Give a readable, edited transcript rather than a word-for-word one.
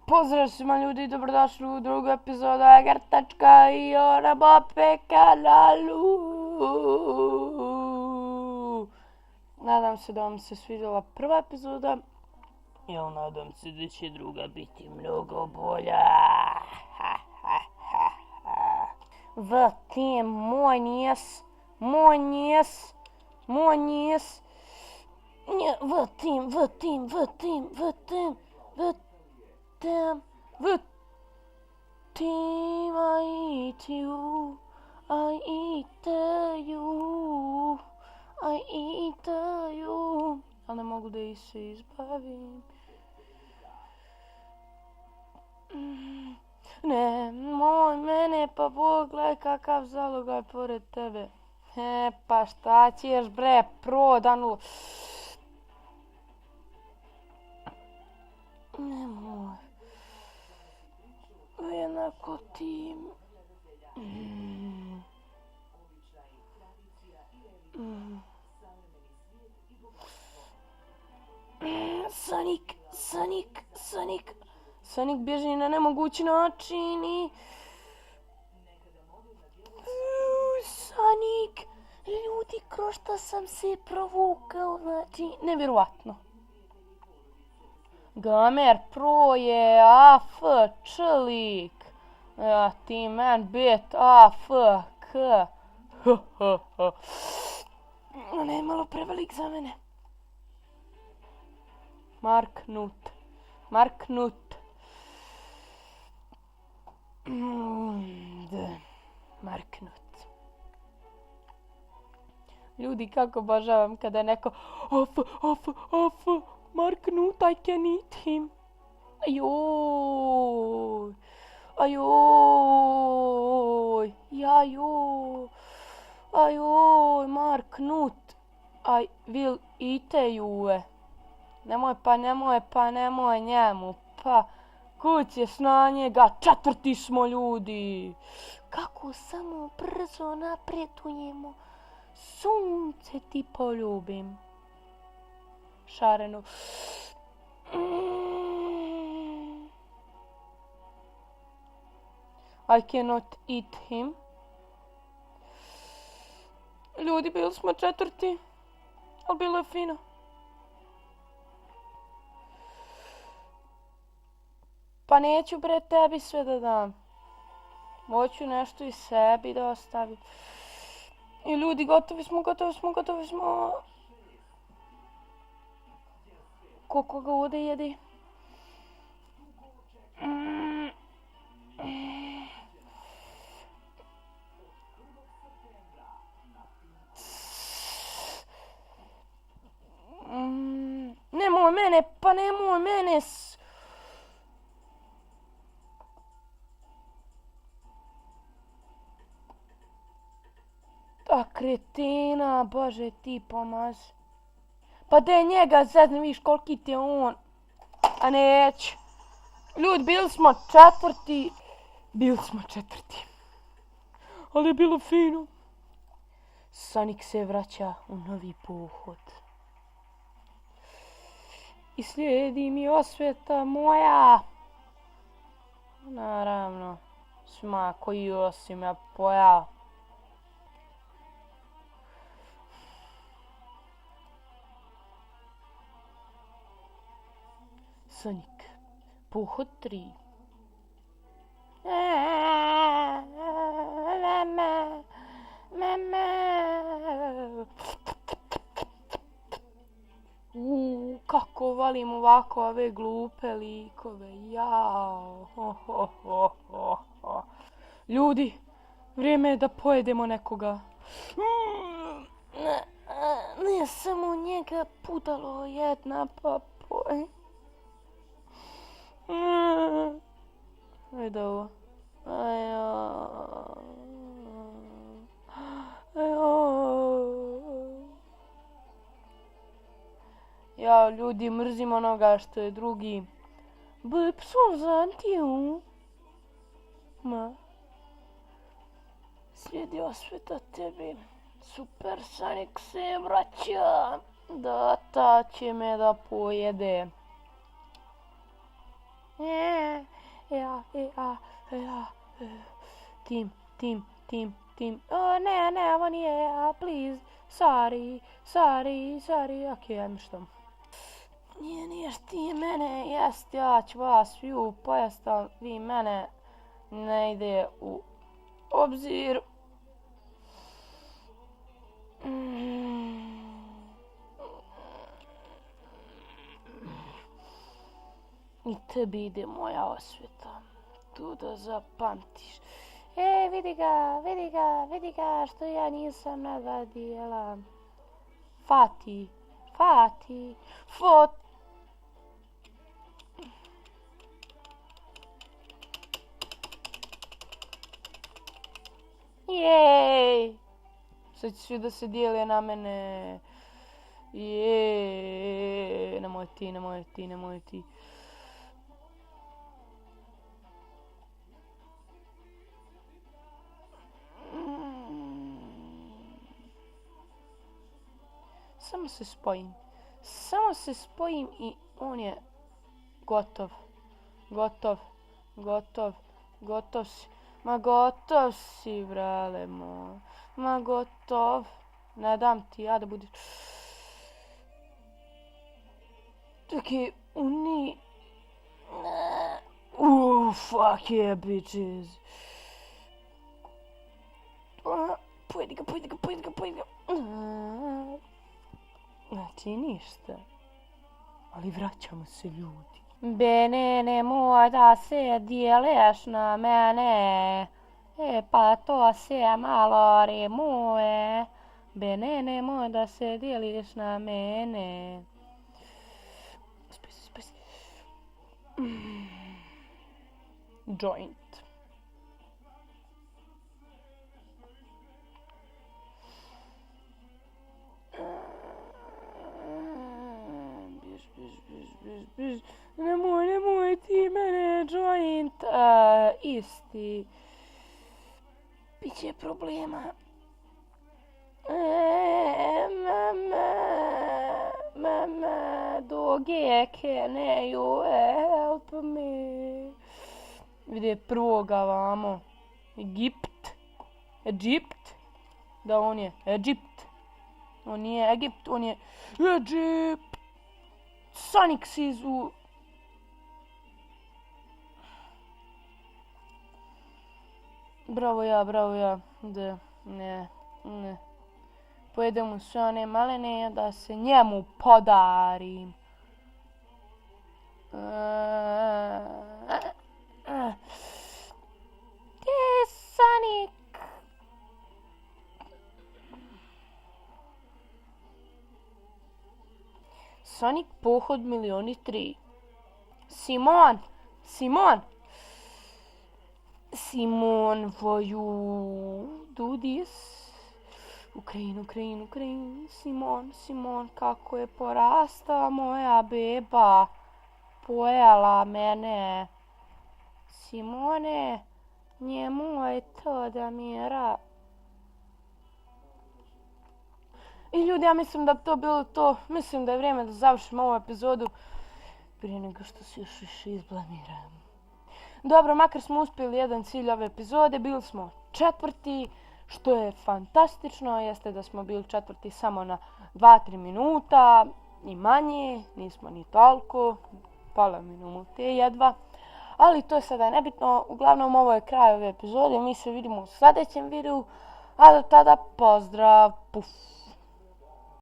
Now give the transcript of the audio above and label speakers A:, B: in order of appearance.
A: Pozdrav svima ljudi, dobrodošli u drugu epizodu Egertačka i ona Bape kanalu. Nadam se da vam se svidjela prva epizoda. Ja nadam se da će druga biti mnogo bolja. Vrtim, moj nijes. Vrtim, I eat you, I eat you, I eat you. Ali ne mogu da ih se izbavim. Nemoj mene, pa pogledaj kakav zalogaj pored tebe. Pa šta ćeš bre, prodanu. Nemoj. Jednako ti. Sonic bježi na nemogući način i... Sonic! Ljudi, kroz što sam se provukao, znači, nevjerovatno. Gamer Pro je AF čelik. Ti man bit AFK. Ona je malo prevelik za mene. Mark Nut. Ljudi, kako obožavam kada je neko off, Mark Nut, I can eat him. Ajoj, Mark Nut, I will eat you. Nemoj njemu, pa kućeš na njega, 4. smo ljudi. Kako samo brzo napredujemo, sunce ti poljubim. Šarenu. I cannot eat him. Ljudi, bili smo 4. Ali bilo je fino. Pa neću bre tebi sve da dam. Hoću nešto i sebi da ostavim. I ljudi, gotovi smo. Koliko ga ovdje jede? Nemoj mene. Ta kretina, bože ti pomazi. Pa da je njega zezne, viš koliki ti je on. A neću. Ljudi, bili smo 4. Ali je bilo fino. Sonic se vraća u novi pohod. I slijedi mi osveta moja. Naravno. Svima koji osim ja pojao. Sonic, pohod 3. Kako valim ovako ove glupe likove, jao. Ljudi, vrijeme je da pojedemo nekoga. Ne samo njega, pudalo jedna, pa poj. Ajde ovo. Ja, ljudi, mrzim onoga što je drugi. Psom zantiju. Slijedi osveta tebi. Super Sonic se vraća. Da, ta će me da pojede. Tim. Ne, ovo nije ja, please. Sorry. Okej, ajme što. Nije ti mene jest, ja ću vas svi pojest, ali vi mene ne ide u obzir. I tebi ide moja osveta. Tu da zapamtiš. Vidi ga, što ja nisam navadila. Fati. Jej! Sad će svi da se dijele na mene. Jej! Nemoj ti. Samo se spojim i on je gotov. Gotov si. Ma gotov si, brale moj. Ma gotov. Ne dam ti ja da budeš. Čekaj, uni. Fuck yeah, bitches. Pojedi ga. Znači ništa. Ali vraćamo se, ljudi. Bene, nemoj da se dijeleš na mene. Pa to se malo rimuje. Bene, nemoj da se dijeliš na mene. Spasi. Joint. Nemoj ti mene joint. Isti. Biće problema. Mama, doge keneju, help me. Vidi prvoga vamo. Egipt. Da, on je Egipt. On nije Egipt, on je Egipt. Sonic Sizu. Bravo ja. Da, ne. Pojedemo sve one malene da se njemu podarim. Gdje je Sonic? Sonic pohod milioni 3. Simon, for you do this. Ukrajinu. Simon, kako je porasta moja beba. Pojela mene. Simone, njemoj to da mira. I ljudi, ja mislim da bi to bilo to. Mislim da je vrijeme da završimo ovu epizodu prije nego što se još više izblamiram. Dobro, makar smo uspjeli jedan cilj ove epizode. Bili smo 4. Što je fantastično, jeste da smo bili 4. samo na 2-3 minuta i manje, nismo ni toliko, pola minute jedva. Ali to je sada nebitno, uglavnom ovo je kraj ove epizode, mi se vidimo u sljedećem videu, a do tada pozdrav, puf!